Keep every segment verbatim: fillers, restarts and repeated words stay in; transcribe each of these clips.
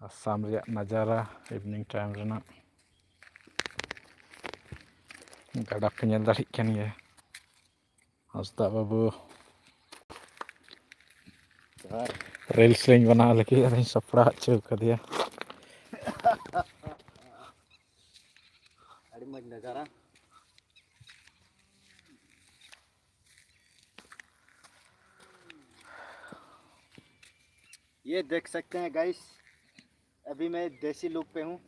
ᱟᱥᱟᱢ ᱨᱮᱭᱟᱜ ᱱᱟᱡᱟᱨᱟ ᱤᱵᱷᱤᱱᱤᱝ ᱴᱟᱭᱤᱢ ᱨᱮᱱᱟᱜ᱾ ᱜᱟᱰᱟ ᱯᱮ ᱧᱮᱞ ᱫᱟᱲᱮᱭᱟᱜ ᱠᱟᱱ ᱜᱮᱭᱟ᱾ ᱦᱟᱸᱥᱫᱟ ᱵᱟᱹᱵᱩ, ᱨᱤᱞᱥ ᱞᱤᱧ ᱵᱮᱱᱟᱣ ᱞᱟᱹᱜᱤᱫ, ᱟᱫᱚᱧ ᱥᱟᱯᱲᱟᱣ ᱦᱚᱪᱚ ᱠᱟᱫᱮᱭᱟ᱾ ᱟᱹᱰᱤ ᱢᱚᱡᱽ ᱱᱟᱡᱟᱨᱟ᱾ ये देख सकते हैं गाइस, अभी मैं देसी लुक पे हूँ।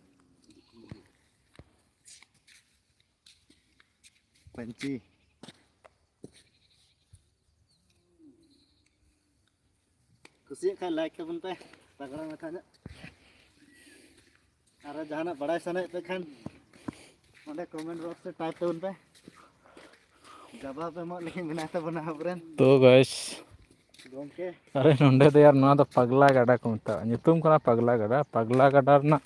पंछी ᱠᱩᱥᱤᱭᱟᱜ ᱠᱷᱟᱱ ᱞᱟᱭᱤᱠ ᱛᱟᱵᱚᱱ ᱯᱮ, ᱛᱟᱜᱲᱟ ᱢᱟᱪᱷᱟ ᱧᱚᱜ᱾ ᱟᱨ ᱡᱟᱦᱟᱱᱟᱜ ᱵᱟᱲᱟᱭ ᱥᱟᱱᱟᱭᱮᱫ ᱯᱮ ᱠᱷᱟᱱ ᱚᱸᱰᱮ ᱠᱚᱢᱮᱱᱴ ᱵᱚᱠᱥ ᱨᱮ ᱴᱟᱭᱤᱯ ᱛᱟᱵᱚᱱ ᱯᱮ, ᱡᱟᱵᱟᱵ ᱮᱢᱚᱜ ᱞᱟᱹᱜᱤᱫ ᱢᱮᱱᱟᱭ ᱛᱟᱵᱚᱱᱟ ᱟᱵᱚᱨᱮᱱ ᱛᱚ ᱜᱟᱭᱥ, ᱜᱚᱢᱠᱮ᱾ ᱟᱨᱮ ᱱᱚᱸᱰᱮ ᱫᱚ ᱭᱟᱨ, ᱱᱚᱣᱟ ᱫᱚ ᱯᱟᱜᱽᱞᱟ ᱜᱟᱰᱟ ᱠᱚ ᱢᱮᱛᱟᱜᱼᱟ, ᱧᱩᱛᱩᱢ ᱠᱟᱱᱟ ᱯᱟᱜᱽᱞᱟ ᱜᱟᱰᱟ᱾ ᱯᱟᱜᱽᱞᱟ ᱜᱟᱰᱟ ᱨᱮᱱᱟᱜ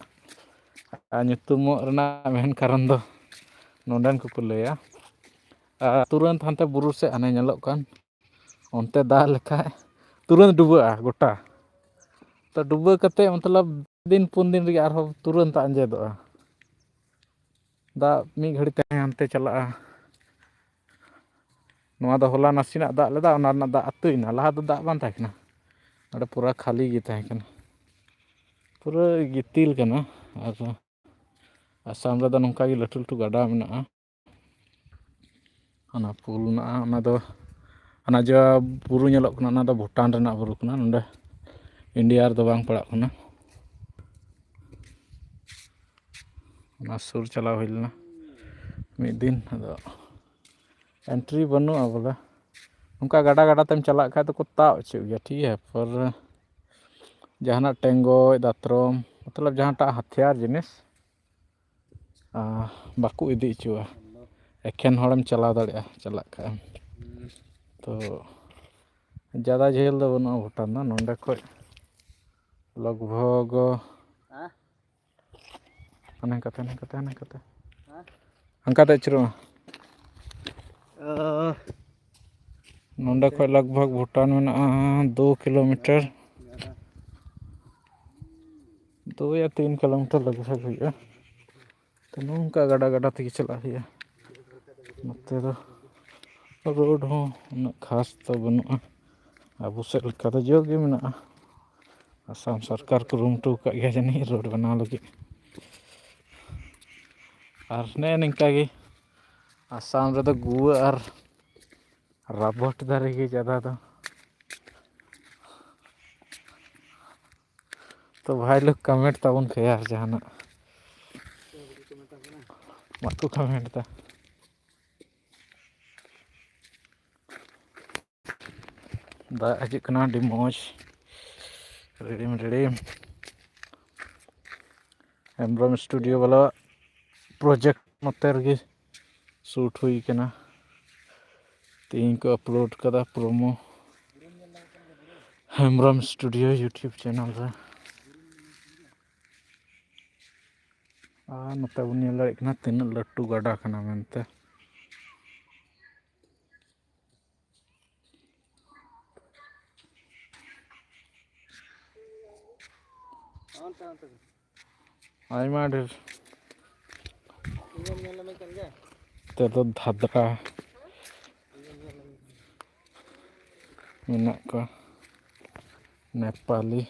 ᱟᱨ ᱧᱩᱛᱩᱢᱚᱜ ᱨᱮᱱᱟᱜ ᱢᱮᱱ ᱠᱟᱨᱚᱱ ᱫᱚ ᱱᱚᱸᱰᱮᱱ ᱠᱚᱠᱚ ᱞᱟᱹᱭᱟ᱾ ᱟᱨ ᱛᱩᱨᱟᱹᱱᱛ ᱦᱟᱱᱛᱮ ᱵᱩᱨᱩ ᱥᱮᱫ ᱦᱟᱱᱮ ᱧᱮᱞᱚᱜ ᱠᱟᱱ, ᱚᱱᱛᱮ ᱫᱟᱜ ᱞᱮᱠᱷᱟᱡ ᱛᱩᱨᱟᱹᱱᱛ ᱰᱩᱵᱟᱹᱜᱼᱟ ᱜᱚᱴᱟ᱾ ᱛᱚ ᱰᱩᱵᱟᱹ ᱠᱟᱛᱮ ᱢᱚᱛᱞᱚᱵ ᱫᱤᱱ ᱯᱩᱱ ᱫᱤᱱ ᱨᱮᱜᱮ ᱟᱨᱦᱚᱸ ᱛᱩᱨᱟᱹᱱᱛ ᱟᱸᱡᱮᱫᱚᱜᱼᱟ᱾ ᱫᱟᱜ ᱢᱤᱫ ᱜᱷᱟᱹᱲᱤ ᱛᱟᱦᱮᱸ ᱦᱟᱱᱛᱮ ᱪᱟᱞᱟᱜᱼᱟ᱾ ᱱᱚᱣᱟ ᱫᱚ ᱦᱚᱞᱟ ᱱᱟᱥᱮᱱᱟᱜ ᱫᱟᱜ ᱞᱮᱫᱟ, ᱚᱱᱟ ᱨᱮᱱᱟᱜ ᱫᱟᱜ ᱟᱹᱛᱩᱭᱮᱱᱟ, ᱞᱟᱦᱟ ᱫᱚ ᱫᱟᱜ ᱵᱟᱝ ᱛᱟᱦᱮᱸ ᱠᱟᱱᱟ᱾ ᱱᱚᱰᱮ ᱯᱩᱨᱟᱹ ᱠᱷᱟᱹᱞᱤ ᱜᱮ ᱛᱟᱦᱮᱸ ᱠᱟᱱᱟ, ᱯᱩᱨᱟᱹ ᱜᱤᱛᱤᱞ ᱠᱟᱱᱟ᱾ ᱟᱨ ᱟᱥᱟᱢ ᱨᱮᱫᱚ ᱱᱚᱝᱠᱟ ᱜᱮ ᱞᱟᱹᱴᱩ ᱞᱟᱹᱴᱩ ᱜᱟᱰᱟ ᱢᱮᱱᱟᱜᱼᱟ᱾ ᱚᱱᱟ ᱯᱩᱞ ᱢᱮᱱᱟᱜᱼᱟ, ᱚᱱᱟ ᱫᱚ ᱚᱱᱟ ᱡᱟ ᱵᱩᱨᱩ ᱧᱮᱞᱚᱜ ᱠᱟᱱᱟ, ᱚᱱᱟ ᱫᱚ ᱵᱷᱩᱴᱟᱱ ᱨᱮᱱᱟᱜ ᱵᱩᱨᱩ ᱠᱟᱱᱟ, ᱱᱚᱰᱮ ᱤᱱᱰᱤᱭᱟ ᱨᱮᱫᱚ ᱵᱟᱝ ᱯᱟᱲᱟᱜ ᱠᱟᱱᱟ᱾ ᱚᱱᱟ ᱥᱩᱨ ᱪᱟᱞᱟᱣ ᱦᱩᱭ ᱞᱮᱱᱟ ᱢᱤᱫ ᱫᱤᱱ, ᱟᱫᱚ ᱮᱱᱴᱨᱤ ᱵᱟᱹᱱᱩᱜᱼᱟ ᱵᱚᱞᱮ᱾ ᱱᱚᱝᱠᱟ ᱜᱟᱰᱟ ᱜᱟᱰᱟ ᱛᱮᱢ ᱪᱟᱞᱟᱜ ᱠᱷᱟᱡ ᱫᱚᱠᱚ ᱛᱟᱵ ᱦᱚᱪᱚᱜ ᱜᱮᱭᱟ, ᱴᱷᱤᱠ ᱜᱮᱭᱟ, ᱯᱚᱨ ᱡᱟᱦᱟᱱᱟᱜ ᱴᱮᱸᱜᱚᱡ ᱫᱟᱛᱨᱚᱢ, ᱢᱚᱛᱞᱚᱵ ᱡᱟᱦᱟᱸᱴᱟᱜ ᱦᱟᱛᱤᱭᱟᱨ ᱡᱤᱱᱤᱥ ᱟᱨ ᱵᱟᱠᱚ ᱤᱫᱤ ᱦᱚᱪᱚᱣᱟᱜᱼᱟ᱾ ᱮᱠᱷᱮᱱ ᱦᱚᱲᱮᱢ ᱪᱟᱞᱟᱣ ᱫᱟᱲᱮᱭᱟᱜᱼᱟ ᱪᱟᱞᱟᱜ ᱠᱷᱟᱡ ᱮᱢ᱾ ᱛᱚ ᱡᱟᱫᱟ ᱡᱷᱟᱹᱞ ᱫᱚ ᱵᱟᱹᱱᱩᱜᱼᱟ ᱵᱷᱩᱴᱟᱱ ᱫᱚ, ᱱᱚᱸᱰᱮ ᱠᱷᱚᱡ ᱞᱚᱜᱽ ᱵᱷᱚᱜᱽ ᱦᱟᱱᱮ ᱠᱟᱛᱮ, ᱦᱟᱱᱮ ᱠᱟᱛᱮ, ᱦᱟᱱᱮ ᱠᱟᱛᱮ, ᱦᱟᱱᱠᱟᱛᱮ ᱟᱹᱪᱩᱨᱚᱜ ᱢᱮ᱾ ᱱᱚᱸᱰᱮ ᱠᱷᱚᱡ ᱞᱚᱜᱽ ᱵᱷᱚᱜᱽ ᱵᱷᱩᱴᱟᱱ ᱢᱮᱱᱟᱜᱼᱟ ᱫᱩ ᱠᱤᱞᱳᱢᱤᱴᱟᱨ᱾ ᱫᱩ ᱭᱟ ᱛᱤᱱ ᱠᱤᱞᱳᱢᱤᱴᱟᱨ ᱞᱟᱜᱽ ᱵᱷᱟᱜᱽ ᱦᱩᱭᱩᱜᱼᱟ᱾ ᱛᱚ ᱱᱚᱝᱠᱟ ᱜᱟᱰᱟ ᱜᱟᱰᱟ ᱛᱮᱜᱮ ᱪᱟᱞᱟᱜ ᱦᱩᱭᱩᱜᱼᱟ᱾ ᱱᱚᱛᱮ ᱫᱚ ᱨᱳᱰ ᱦᱚᱸ ᱩᱱᱟᱹᱜ ᱠᱷᱟᱥ ᱫᱚ ᱵᱟᱹᱱᱩᱜᱼᱟ᱾ ᱟᱵᱚ ᱥᱮᱫ ᱞᱮᱠᱟ ᱫᱚ ᱡᱳᱨ ᱜᱮ ᱢᱮᱱᱟᱜᱼᱟ᱾ ᱟᱥᱟᱢ ᱥᱚᱨᱠᱟᱨ ᱠᱩᱨᱩᱢᱩᱴᱩ ᱟᱠᱟᱫ ᱜᱮᱭᱟ ᱡᱟᱹᱱᱤᱡ ᱨᱳᱰ ᱵᱮᱱᱟᱣ ᱞᱟᱹᱜᱤᱫ᱾ ᱟᱨ ᱱᱮᱜᱼᱮ ᱱᱤᱝᱠᱟ ᱜᱮ ᱟᱥᱟᱢ ᱨᱮᱫᱚ ᱜᱩᱣᱟᱹ ᱟᱨ ᱨᱟᱵᱚᱴ ᱫᱟᱨᱮ ᱜᱮ ᱡᱟᱫᱟ ᱫᱚ᱾ ᱛᱚ ᱵᱷᱟᱭ ᱞᱳᱜ ᱠᱚᱢᱮᱱᱴ ᱛᱟᱵᱚᱱ ᱯᱮ ᱟᱨ ᱡᱟᱦᱟᱱᱟᱜ ᱵᱟᱠᱚ ᱠᱚᱢᱮᱱᱴ ᱮᱫᱟ᱾ ᱫᱟᱜ ᱦᱤᱡᱩᱜ ᱠᱟᱱᱟ ᱟᱹᱰᱤ ᱢᱚᱡᱽ, ᱨᱤᱲᱤᱢ ᱨᱤᱲᱤᱢ᱾ ᱦᱮᱢᱵᱨᱚᱢ ᱥᱴᱩᱰᱤᱭᱳ ᱵᱟᱞᱟ ᱯᱨᱚᱡᱮᱠᱴ ᱱᱚᱛᱮ ᱨᱮᱜᱮ ᱥᱩᱴ ᱦᱩᱭ ᱠᱟᱱᱟ᱾ ᱛᱮᱦᱮᱧ ᱠᱚ ᱟᱯᱞᱳᱰ ᱠᱟᱫᱟ promo Hembrom studio YouTube channel ᱨᱮ᱾ ᱟᱨ ᱱᱚᱛᱮ ᱵᱚᱱ ᱧᱮᱞ ᱫᱟᱲᱮᱭᱟᱜ ᱠᱟᱱᱟ ᱛᱤᱱᱟᱹᱜ ᱞᱟᱹᱴᱩ ᱜᱟᱰᱟ ᱠᱟᱱᱟ ᱢᱮᱱᱛᱮ᱾ ᱟᱭᱢᱟ ᱰᱷᱮᱨ᱾ ᱛᱮᱫᱚ ᱫᱷᱟᱫᱨᱟ ᱢᱮᱱᱟᱜ ᱠᱚᱣᱟ, ᱱᱮᱯᱟᱞᱤ᱾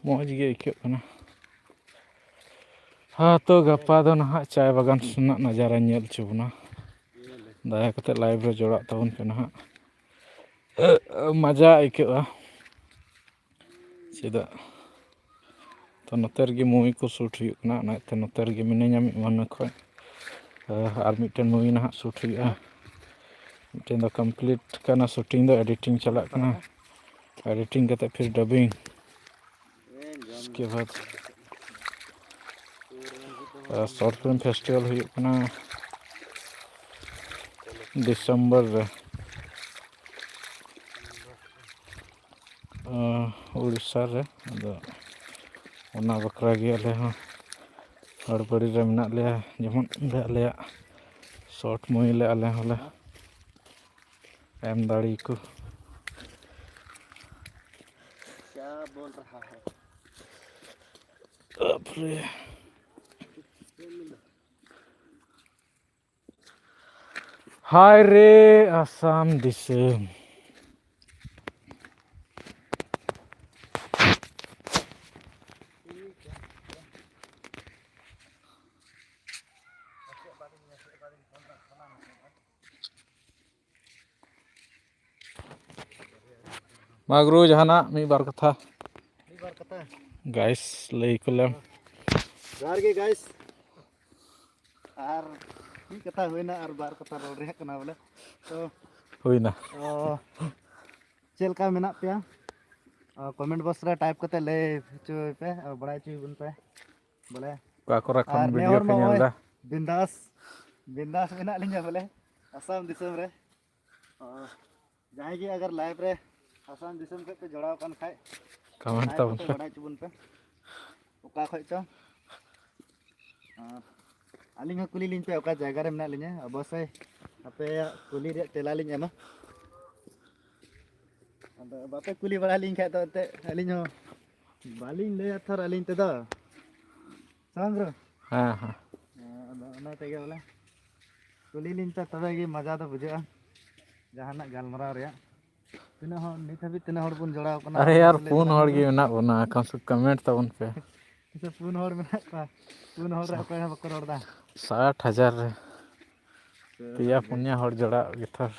ᱢᱚᱡᱽ ᱜᱮ ᱟᱹᱭᱠᱟᱹᱜ ᱠᱟᱱᱟ᱾ ᱦᱮᱸ, ᱛᱚ ᱜᱟᱯᱟ ᱫᱚ ᱱᱟᱦᱟᱜ ᱪᱟᱭ ᱵᱟᱜᱟᱱ ᱨᱮᱱᱟᱜ ᱱᱟᱡᱟᱨᱟᱧ ᱧᱮᱞ ᱦᱚᱪᱚ ᱵᱚᱱᱟ᱾ ᱫᱟᱭᱟ ᱠᱟᱛᱮ ᱞᱟᱭᱤᱵᱷ ᱨᱮ ᱡᱚᱲᱟᱜ ᱛᱟᱵᱚᱱ ᱯᱮ ᱱᱟᱦᱟᱜ᱾ ᱢᱟᱡᱟ ᱟᱹᱭᱠᱟᱹᱜᱼᱟ᱾ ᱪᱮᱫᱟᱜ? ᱛᱚ ᱱᱚᱛᱮ ᱨᱮᱜᱮ ᱢᱩᱵᱷᱤ ᱠᱚ ᱥᱩᱴ ᱦᱩᱭᱩᱜ ᱠᱟᱱᱟ, ᱚᱱᱟᱛᱮ ᱱᱚᱛᱮ ᱨᱮᱜᱮ ᱢᱤᱱᱟᱹᱧᱟ ᱢᱤᱫ ᱢᱟᱹᱦᱱᱟᱹ ᱠᱷᱚᱱ᱾ ᱟᱨ ᱢᱤᱫᱴᱮᱱ ᱢᱩᱵᱷᱤ ᱱᱟᱦᱟᱜ ᱥᱩᱴ ᱦᱩᱭᱩᱜᱼᱟ᱾ ᱢᱤᱫᱴᱮᱱ ᱫᱚ ᱠᱚᱢᱯᱞᱤᱴ ᱠᱟᱱᱟ, ᱥᱩᱴᱤᱝ ᱫᱚ, ᱮᱰᱤᱴᱤᱝ ᱪᱟᱞᱟᱜ ᱠᱟᱱᱟ᱾ ᱮᱰᱤᱴᱤᱝ ᱠᱟᱛᱮ ᱯᱷᱤᱨ ᱰᱟᱵᱤᱝ᱾ ᱩᱥᱠᱮ ᱵᱟᱫ ᱥᱚᱨᱴ ᱯᱷᱤᱞᱢ ᱯᱷᱮᱥᱴᱤᱵᱷᱟᱞ ᱦᱩᱭᱩᱜ ᱠᱟᱱᱟ ᱰᱤᱥᱮᱢᱵᱚᱨ ᱨᱮ᱾ ᱩᱲᱤᱥᱥᱟ ᱨᱮ᱾ ᱟᱫᱚ ᱚᱱᱟ ᱵᱟᱠᱷᱨᱟ ᱜᱮ ᱟᱞᱮ ᱦᱚᱸ ᱦᱚᱲᱵᱚᱲᱤ ᱨᱮ ᱢᱮᱱᱟᱜ ᱞᱮᱭᱟ, ᱡᱮᱢᱚᱱ ᱚᱸᱰᱮ ᱟᱞᱮᱭᱟᱜ ᱥᱚᱨᱴ ᱢᱩᱵᱷᱤ ᱞᱮ ᱟᱞᱮ ᱦᱚᱸᱞᱮ ᱮᱢ ᱫᱟᱲᱮᱭᱟᱠᱚ᱾ ᱵᱟᱯᱨᱮ᱾ ᱦᱟᱭ ᱨᱮ ᱟᱥᱟᱢ ᱫᱤᱥᱚᱢ᱾ ᱢᱟ ᱜᱩᱨᱩ, ᱡᱟᱦᱟᱱᱟᱜ ᱢᱤᱫ ᱵᱟᱨ ᱠᱟᱛᱷᱟ᱾ ᱢᱤᱫ ᱵᱟᱨ ᱠᱟᱛᱷᱟ᱾ ᱜᱟᱭᱥ, ᱞᱟᱹᱭ ᱠᱚ ᱞᱮᱢ᱾ ᱡᱚᱦᱟᱨ ᱜᱮ ᱜᱟᱭᱥ᱾ ᱟᱨ ᱢᱤᱫ ᱠᱟᱛᱷᱟ ᱦᱩᱭᱱᱟ, ᱟᱨ ᱵᱟᱨ ᱠᱟᱛᱷᱟ ᱨᱚᱲ ᱨᱮᱭᱟᱜ ᱠᱟᱱᱟ ᱵᱚᱞᱮ᱾ ᱛᱚ, ᱦᱩᱭᱱᱟ᱾ ᱚ, ᱪᱮᱫ ᱞᱮᱠᱟ ᱢᱮᱱᱟᱜ ᱯᱮᱭᱟ? ᱚ, ᱠᱚᱢᱮᱱᱴ ᱵᱚᱠᱥ ᱨᱮ ᱴᱟᱭᱤᱯ ᱠᱟᱛᱮ ᱞᱟᱹᱭ ᱦᱚᱪᱚᱭ ᱯᱮ, ᱟᱨ ᱵᱟᱲᱟᱭ ᱦᱚᱪᱚᱭ ᱵᱚᱱ ᱯᱮ ᱵᱚᱞᱮ᱾ ᱚᱠᱟ ᱠᱚᱨᱮ ᱠᱷᱚᱱ ᱟᱨ ᱱᱮ ᱵᱷᱤᱰᱤᱭᱳ ᱦᱚᱲ ᱯᱮ ᱢᱟ ᱧᱮᱞ ᱱᱚᱜᱼᱚᱭ ᱮᱫᱟ? ᱵᱤᱱᱫᱟᱥ, ᱵᱤᱱᱫᱟᱥ ᱢᱮᱱᱟᱜ ᱞᱤᱧᱟ ᱵᱚᱞᱮ ᱟᱥᱟᱢ ᱫᱤᱥᱚᱢ ᱨᱮ᱾ ᱚ, ᱡᱟᱦᱟᱸᱭ ᱜᱮ ᱟᱜᱟᱨ ᱞᱟᱭᱤᱵᱷ ᱨᱮ ᱟᱥᱟᱢ ᱫᱤᱥᱚᱢ ᱠᱷᱚᱱ ᱯᱮ ᱡᱚᱲᱟᱣ ᱟᱠᱟᱱ ᱠᱷᱟᱡ, ᱠᱚᱢᱮᱱᱴ ᱞᱟᱭᱤᱵᱷ ᱛᱟᱵᱚᱱ ᱠᱟᱛᱮ ᱯᱮ᱾ ᱵᱟᱲᱟᱭ ᱦᱚᱪᱚ ᱵᱚᱱ ᱯᱮ ᱚᱠᱟ ᱠᱷᱚᱡ ᱪᱚ᱾ ᱟᱨ ᱟᱹᱞᱤᱧ ᱦᱚᱸ ᱠᱩᱞᱤ ᱞᱤᱧ ᱯᱮ ᱚᱠᱟ ᱡᱟᱭᱜᱟ ᱨᱮ ᱢᱮᱱᱟᱜ ᱞᱤᱧᱟ, ᱚᱵᱚᱥᱥᱳᱭ ᱟᱯᱮᱭᱟᱜ ᱠᱩᱞᱤ ᱨᱮᱭᱟᱜ ᱛᱮᱞᱟ ᱞᱤᱧ ᱮᱢᱟ᱾ ᱟᱫᱚ ᱵᱟᱯᱮ ᱠᱩᱞᱤ ᱵᱟᱲᱟ ᱞᱤᱧ ᱠᱷᱟᱡ ᱫᱚ ᱮᱱᱛᱮᱫ ᱟᱹᱞᱤᱧ ᱦᱚᱸ ᱵᱟᱹᱞᱤᱧ ᱞᱟᱹᱭᱟ ᱛᱷᱚᱨ ᱟᱹᱞᱤᱧ ᱛᱮᱫᱚ᱾ ᱥᱮ ᱵᱟᱝ ᱜᱩᱨᱩ? ᱦᱮᱸ, ᱦᱮᱸ᱾ ᱦᱮᱸ, ᱟᱫᱚ ᱚᱱᱟ ᱛᱮᱜᱮ ᱵᱚᱞᱮ ᱠᱩᱞᱤ ᱞᱤᱧ ᱯᱮ, ᱛᱚᱵᱮ ᱜᱮ ᱢᱚᱡᱟ ᱫᱚ ᱵᱩᱡᱷᱟᱹᱜᱼᱟ ᱡᱟᱦᱟᱱᱟᱜ ᱜᱟᱞᱢᱟᱨᱟᱣ ᱨᱮᱭᱟᱜ᱾ ᱛᱤᱱᱟᱹᱜ ᱦᱚᱲ ᱱᱤᱛ ᱦᱟᱹᱵᱤᱡ ᱛᱤᱱᱟᱹᱜ ᱦᱚᱲ ᱵᱚᱱ ᱡᱚᱲᱟᱣ ᱠᱟᱱᱟ? ᱟᱨᱮ ᱟᱨ ᱭᱟᱨ, ᱞᱟᱹᱭ ᱯᱩᱱ ᱛᱟᱞᱟᱝ ᱦᱚᱲ ᱢᱮ ᱜᱮ ᱜᱩᱨᱩ᱾ ᱢᱮᱱᱟᱜ ᱵᱚᱱᱟ, ᱠᱚᱢ ᱥᱮ ᱠᱚᱢ ᱠᱚᱢᱮᱱᱴ ᱛᱟᱵᱚᱱ ᱯᱮ᱾ ᱟᱪᱪᱷᱟ, ᱯᱩᱱ ᱦᱚᱲ ᱢᱮᱱᱟᱜ ᱠᱚᱣᱟ, ᱯᱩᱱ ᱦᱚᱲ ᱨᱮ ᱚᱠᱚᱭ ᱦᱚᱸ ᱵᱟᱠᱚ ᱨᱚᱲ ᱮᱫᱟ᱾ ᱥᱟᱴ ᱦᱟᱡᱟᱨ ᱨᱮ ᱥᱮ ᱯᱮᱭᱟ ᱥᱟᱴ ᱦᱟᱡᱟᱨ᱾ ᱯᱩᱱᱭᱟ ᱦᱚᱲ ᱡᱚᱲᱟᱣ ᱜᱮ ᱛᱷᱚᱨ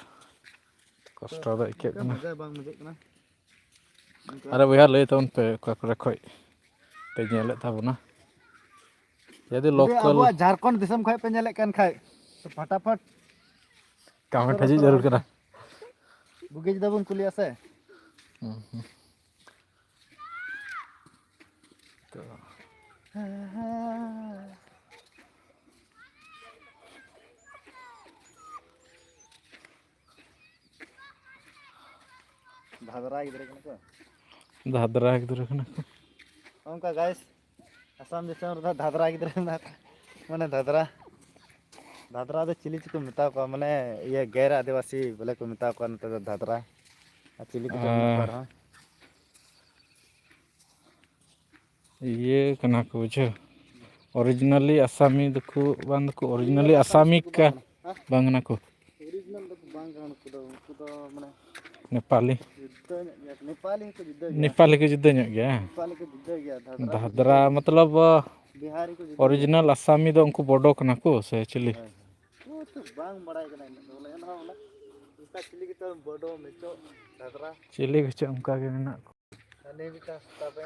ᱛᱚ, ᱠᱚᱥᱴᱚ ᱫᱚ ᱟᱹᱭᱠᱟᱹᱜ ᱚᱱᱠᱟ ᱠᱟᱱᱟ᱾ ᱢᱚᱡᱟ ᱵᱟᱝ ᱵᱩᱡᱷᱟᱹᱜ ᱠᱟᱱᱟ᱾ ᱚᱱᱠᱟ ᱟᱨᱮ ᱵᱚᱭᱦᱟ, ᱞᱟᱹᱭ ᱛᱟᱵᱚᱱ ᱯᱮ ᱚᱠᱟ ᱠᱚᱨᱮ ᱠᱷᱚᱡ ᱯᱮ ᱧᱮᱞᱮᱫ ᱛᱟᱵᱚᱱᱟ᱾ ᱡᱩᱫᱤ ᱡᱩᱫᱤ ᱞᱳᱠᱟᱞ ᱟᱵᱚᱣᱟᱜ ᱡᱷᱟᱲᱠᱷᱚᱸᱰ ᱫᱤᱥᱚᱢ ᱠᱷᱚᱡ ᱯᱮ ᱧᱮᱞᱮᱫ ᱠᱟᱱ ᱠᱷᱟᱡ, ᱛᱚ ᱯᱷᱟᱴᱟᱯᱷᱟᱴ ᱠᱚᱢᱮᱱᱴ ᱩᱛᱚᱨ ᱦᱤᱡᱩᱜ ᱩᱛᱚᱨ ᱡᱟᱹᱨᱩᱲ ᱚᱞ ᱯᱮ᱾ ᱠᱟᱱᱟ᱾ ᱵᱩᱜᱤ ᱡᱩᱫᱟ ᱵᱚᱱ ᱠᱩᱞᱤᱭᱟ ᱥᱮ᱾ ᱦᱩᱸ, ᱦᱩᱸ᱾ ᱛᱚ᱾ ᱫᱷᱟᱫᱽᱨᱟ ᱜᱤᱫᱽᱨᱟᱹ ᱠᱟᱱᱟ ᱠᱚ᱾ ᱫᱷᱟᱫᱽᱨᱟ ᱜᱤᱫᱽᱨᱟᱹ ᱠᱟᱱᱟ ᱠᱚ᱾ ᱚᱱᱠᱟ ᱜᱟᱭᱥ, ᱟᱥᱟᱢ ᱫᱤᱥᱚᱢ ᱨᱮᱫᱚ ᱫᱷᱟᱫᱽᱨᱟ ᱜᱤᱫᱽᱨᱟᱹ ᱢᱮᱱᱟᱜ ᱠᱚᱣᱟ᱾ ᱢᱟᱱᱮ ᱫᱷᱟᱫᱽᱨᱟ, ᱫᱷᱟᱫᱽᱨᱟ ᱫᱚ ᱪᱤᱞᱤ ᱪᱚᱠᱚ ᱢᱮᱛᱟ ᱠᱚᱣᱟ, ᱢᱟᱱᱮ ᱤᱭᱟᱹ ᱜᱮᱨ ᱟᱹᱫᱤᱵᱟᱹᱥᱤ ᱵᱚᱞᱮ ᱠᱚ ᱢᱮᱛᱟ ᱠᱚᱣᱟ ᱱᱚᱛᱮ ᱫᱚ ᱫᱷᱟᱫᱽᱨᱟ᱾ ᱟᱨ ᱪᱤᱞᱤ ᱠᱚᱪᱚ ᱢᱮᱱᱟᱜ ᱠᱚᱣᱟ ᱟᱨᱦᱚᱸ᱾ ᱤᱭᱟᱹ ᱠᱟᱱᱟ ᱠᱚ, ᱵᱩᱡᱷᱟᱹᱣ᱾ Originally ᱟᱥᱟᱢᱤ ᱫᱚᱠᱚ ᱵᱟᱝ ᱫᱚᱠᱚ originally ᱟᱥᱟᱢᱤ ᱠᱟ ᱵᱟᱝ ᱠᱟᱱᱟ ᱠᱚ᱾ Original ᱫᱚ ᱵᱟᱝ ᱠᱟᱱᱟ ᱱᱩᱠᱩ ᱫᱚ, ᱩᱱᱠᱩ ᱫᱚ ᱢᱟᱱᱮ ᱱᱮᱯᱟᱞᱤ᱾ ᱡᱩᱫᱟᱹ ᱧᱚᱜ ᱜᱮᱭᱟ ᱠᱚ᱾ ᱱᱮᱯᱟᱞᱤ ᱦᱚᱸᱠᱚ ᱡᱩᱫᱟᱹ ᱜᱮᱭᱟ᱾ ᱱᱮᱯᱟᱞᱤ ᱠᱚ ᱡᱩᱫᱟᱹ ᱧᱚᱜ ᱜᱮᱭᱟ᱾ ᱱᱮᱯᱟᱞᱤ ᱠᱚ ᱡᱩᱫᱟᱹ ᱜᱮᱭᱟ᱾ ᱫᱷᱟᱫᱨᱟ ᱠᱚ ᱫᱷᱟᱫᱨᱟ ᱡᱩᱫᱟᱹ ᱜᱮᱭᱟ᱾ ᱢᱚᱛᱞᱚᱵ, ᱵᱤᱦᱟᱨᱤ ᱠᱚ ᱡᱩᱫᱟᱹ ᱜᱮᱭᱟ᱾ Original ᱟᱥᱟᱢᱤ ᱫᱚ ᱩᱱᱠᱩ ᱵᱳᱰᱳ ᱠᱟᱱᱟ ᱠᱚ ᱥᱮ ᱪᱤᱞᱤ? ᱦᱳᱭ, ᱦᱳᱭ᱾ ᱩᱱᱠᱩ ᱛᱚ ᱵᱟᱝ ᱵᱟᱲᱟᱭ ᱠᱟᱱᱟ ᱤᱱᱟᱹᱜ ᱫᱚ᱾ ᱵᱚᱞᱮ ᱮᱱᱦᱚᱸ ᱵᱚᱞᱮ ᱚᱱᱠᱟ ᱪᱤᱞᱤ ᱜᱮᱛᱚ ᱵᱳᱰᱳ, ᱢᱮᱪᱚ, ᱫᱷᱟᱫᱨᱟ᱾ ᱪᱤᱞᱤ ᱠᱚᱪᱚ ᱚᱱᱠᱟ ᱜᱮ ᱢᱮᱱᱟᱜ ᱠᱚᱣᱟ᱾ ᱟᱨ ᱱᱤᱭᱟᱹ ᱢᱤᱫᱴᱟᱝ ᱥᱮᱛᱟ ᱯᱮ᱾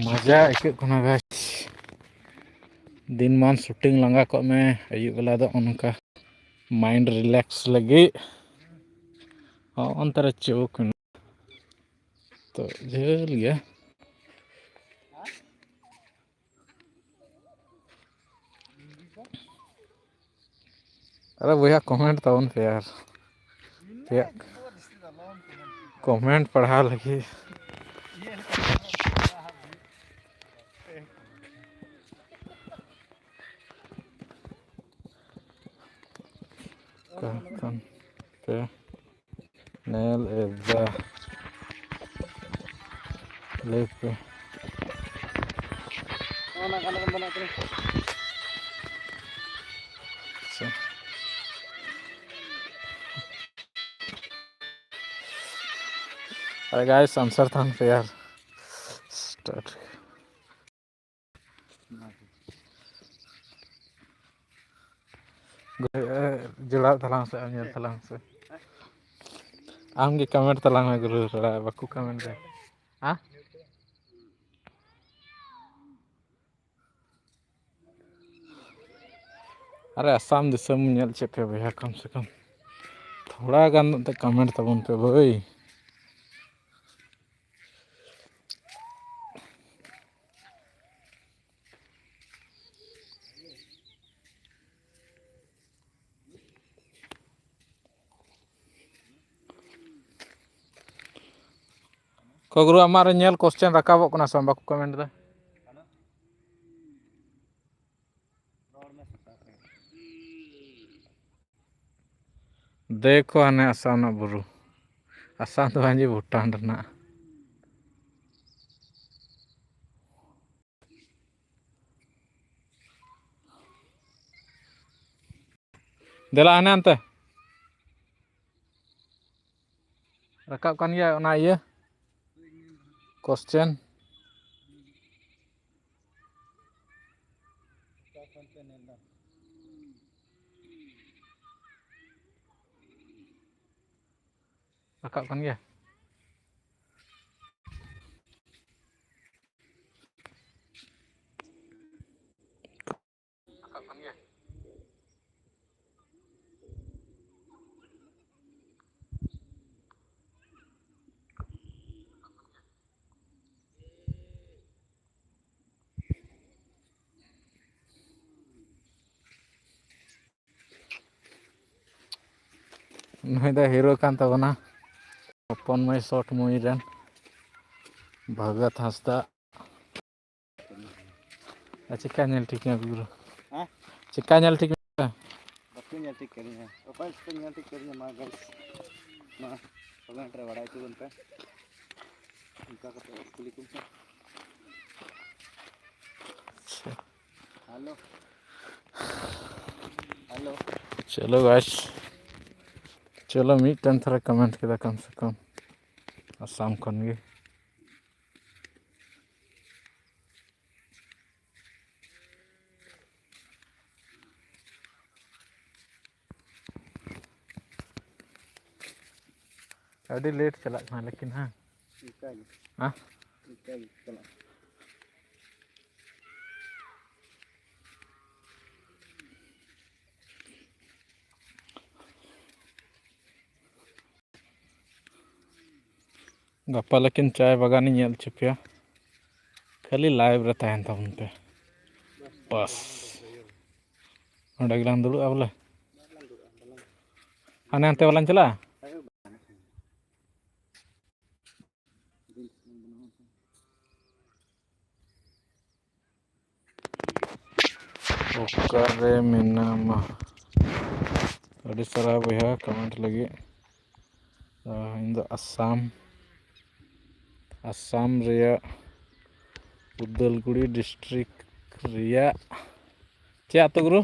ᱢᱚᱡᱟ ᱟᱹᱭᱠᱟᱹᱜ ᱠᱟᱱᱟ guys᱾ ᱫᱤᱱ ᱢᱟᱱ shooting ᱞᱟᱸᱜᱟ ᱠᱚᱜ ᱢᱮ, ᱟᱹᱭᱩᱵ ᱵᱮᱞᱟ ᱫᱚ ᱚᱱᱠᱟ mind relax ᱞᱟᱹᱜᱤᱫ᱾ ᱦᱚᱸ, ᱚᱱᱛᱮ ᱨᱮ ᱪᱳᱠ ᱢᱮᱱᱟᱜᱼᱟ᱾ ᱛᱚ, ᱡᱷᱟᱹᱞ ᱜᱮᱭᱟ᱾ ᱟᱨᱮ ᱵᱚᱭᱦᱟ, comment ᱛᱟᱵᱚᱱ ᱯᱮ ᱭᱟᱨ᱾ ᱟᱯᱮᱭᱟᱜ comment ᱯᱟᱲᱦᱟᱣ ᱞᱟᱹᱜᱤᱫ᱾ ᱚᱠᱟ ᱠᱷᱚᱱ ᱯᱮ ᱧᱮᱞ ᱮᱫᱟ? ᱞᱟᱹᱭ ᱯᱮ᱾ ᱟᱪᱪᱷᱟ᱾ ᱟᱨᱮ guys, answer ᱛᱟᱦᱮᱱ ᱯᱮ ᱭᱟᱨ᱾ Start᱾ ᱡᱚᱲᱟᱣ ᱛᱟᱞᱟᱝ ᱥᱮ, ᱧᱮᱞ ᱛᱟᱞᱟᱝ ᱥᱮ᱾ ᱟᱢ ᱜᱮ comment ᱛᱟᱞᱟᱝ ᱢᱮ ᱜᱩᱨᱩ, ᱛᱷᱚᱲᱟ ᱵᱟᱠᱚ comment ᱫᱟ᱾ ᱦᱮᱸ? ᱟᱨᱮ ᱟᱥᱟᱢ ᱫᱤᱥᱚᱢ ᱧᱮᱞ ᱪᱮᱫ ᱯᱮ ᱵᱚᱭᱦᱟ, ᱠᱚᱢ ᱥᱮ ᱠᱚᱢ ᱛᱷᱚᱲᱟ ᱜᱟᱱ ᱮᱱᱛᱮ comment ᱛᱟᱵᱚᱱ ᱯᱮ ᱵᱷᱟᱹᱭ᱾ ᱠᱚ ᱜᱩᱨᱩ, ᱟᱢᱟᱜ ᱨᱮ ᱧᱮᱞ question ᱨᱟᱠᱟᱵᱚᱜ ᱠᱟᱱᱟ ᱥᱮ ᱵᱟᱝ? ᱵᱟᱠᱚ comment ᱮᱫᱟ᱾ ᱫᱮᱠᱷᱚ ᱦᱟᱱᱮ ᱟᱥᱟᱢ ᱨᱮᱱᱟᱜ ᱵᱩᱨᱩ᱾ ᱟᱥᱟᱢ ᱫᱚ ᱵᱟᱝ ᱡᱮ, ᱵᱷᱩᱴᱟᱱ ᱨᱮᱱᱟᱜ᱾ ᱫᱮᱞᱟ ᱦᱟᱱᱮ ᱦᱟᱱᱛᱮ᱾ ᱨᱟᱠᱟᱵ ᱠᱟᱱ ᱜᱮᱭᱟ ᱚᱱᱟ ᱤᱭᱟᱹ, question᱾ ᱨᱟᱠᱟᱵ ᱠᱟᱱ ᱜᱮᱭᱟ᱾ ᱱᱩᱭ ᱫᱚ hero ᱠᱟᱱ ᱛᱟᱵᱚᱱᱟ, ᱦᱚᱯᱚᱱ ᱢᱟᱹᱭ short movie ᱨᱮᱱ ᱵᱷᱚᱜᱚᱛ ᱦᱟᱸᱥᱫᱟ᱾ ᱟᱨ ᱪᱮᱠᱟ ᱧᱮᱞ ᱴᱷᱤᱠ ᱢᱮᱭᱟ ᱜᱩᱨᱩ? ᱦᱮᱸ? ᱪᱮᱠᱟ ᱧᱮᱞ ᱴᱷᱤᱠ ᱢᱮᱭᱟ? ᱵᱟᱠᱚ ᱧᱮᱞ ᱴᱷᱤᱠ ᱠᱟᱹᱫᱤᱧᱟ᱾ ᱚᱠᱚᱭ ᱥᱮᱯᱮ ᱧᱮᱞ ᱴᱷᱤᱠ ᱠᱟᱹᱫᱤᱧᱟ? ᱢᱟ guys, ᱱᱚᱣᱟ comment ᱨᱮ ᱵᱟᱲᱟᱭ ᱦᱚᱪᱚ ᱵᱚᱱ ᱯᱮ᱾ ᱚᱱᱠᱟ ᱠᱟᱛᱮ ᱠᱩᱞᱤ ᱠᱚᱢ ᱯᱮ᱾ ᱟᱪᱪᱷᱟ᱾ Hello. Hello. ᱪᱚᱞᱚ guys, ᱪᱚᱞᱚ ᱢᱤᱫᱴᱮᱱ ᱛᱷᱚᱲᱟ comment ᱠᱮᱫᱟ ᱠᱚᱢ ᱥᱮ ᱠᱚᱢ ᱟᱥᱟᱢ ᱠᱷᱚᱱ ᱜᱮ᱾ ᱟᱹᱰᱤ late ᱪᱟᱞᱟᱜ ᱠᱟᱱᱟ ᱞᱮᱠᱤᱱ, ᱦᱮᱸ? ᱤᱱᱠᱟ ᱜᱮ᱾ ᱦᱮᱸ? ᱤᱱᱠᱟ ᱜᱮ ᱪᱟᱞᱟᱜ᱾ ᱜᱟᱯᱟ ᱞᱮᱠᱤᱱ ᱪᱟᱭ ᱵᱟᱜᱟᱱᱤᱧ ᱧᱮᱞ ᱦᱚᱪᱚ ᱯᱮᱭᱟ, ᱠᱷᱟᱹᱞᱤ live ᱨᱮ ᱛᱟᱦᱮᱱ ᱛᱟᱵᱚᱱ ᱯᱮ᱾ ᱵᱟᱥ, ᱚᱸᱰᱮ ᱜᱮᱞᱟᱝ ᱫᱩᱲᱩᱵᱼᱟ ᱵᱚᱞᱮ, ᱦᱟᱱᱮ ᱦᱟᱱᱛᱮ ᱵᱟᱞᱟᱝ ᱪᱟᱞᱟᱜᱼᱟ᱾ ᱚᱠᱟᱨᱮ ᱢᱮᱱᱟᱢᱟ? ᱟᱹᱰᱤ ᱥᱟᱨᱦᱟᱣ ᱵᱚᱭᱦᱟ comment ᱞᱟᱹᱜᱤᱫ᱾ ᱛᱚ, ᱤᱧ ᱫᱚ ᱟᱥᱟᱢ, ᱟᱥᱟᱢ ᱨᱮᱭᱟᱜ ᱩᱫᱟᱞᱜᱩᱲᱤ district ᱨᱮᱭᱟᱜ, ᱪᱮᱫ ᱟᱹᱛᱩ ᱜᱩᱨᱩ?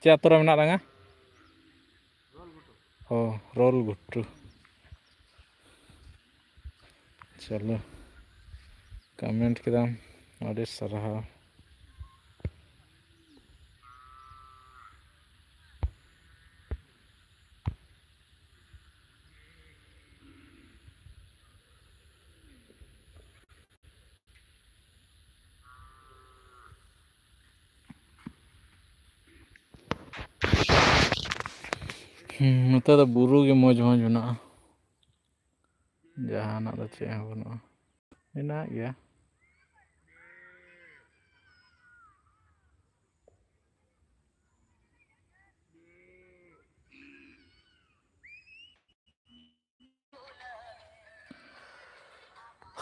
ᱪᱮᱫ ᱟᱹᱛᱩ ᱨᱮ ᱢᱮᱱᱟᱜ ᱞᱟᱝᱟ? ᱚ, ᱨᱳᱞ ᱜᱷᱩᱴᱩ᱾ ᱪᱚᱞᱚ, comment ᱠᱮᱫᱟᱢ, ᱟᱹᱰᱤ ᱥᱟᱨᱦᱟᱣ᱾ ᱦᱩᱸ, ᱱᱚᱛᱮ ᱫᱚ ᱵᱩᱨᱩ ᱜᱮ ᱢᱚᱡᱽ ᱢᱚᱡᱽ ᱢᱮᱱᱟᱜᱼᱟ, ᱡᱟᱦᱟᱱᱟᱜ ᱫᱚ ᱪᱮᱫ ᱦᱚᱸ ᱵᱟᱹᱱᱩᱜᱼᱟ᱾ ᱢᱮᱱᱟᱜ ᱜᱮᱭᱟ᱾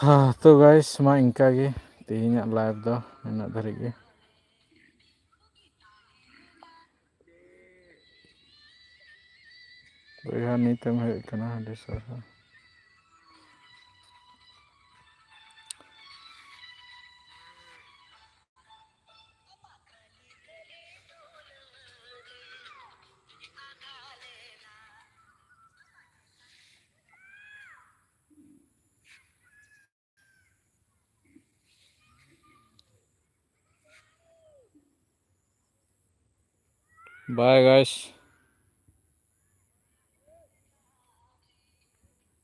ᱦᱮᱸ, ᱛᱚ guys, ᱢᱟ ᱤᱱᱠᱟ ᱜᱮ ᱛᱮᱦᱮᱧᱟᱜ live ᱫᱚ ᱱᱤᱱᱟᱹᱜ ᱫᱷᱟᱹᱨᱤᱡ ᱜᱮ᱾ ᱵᱚᱭᱦᱟ, ᱱᱤᱛᱮᱢ ᱦᱮᱡ ᱠᱟᱱᱟ, ᱟᱹᱰᱤ ᱥᱟᱨᱦᱟᱣ᱾ Bye guys.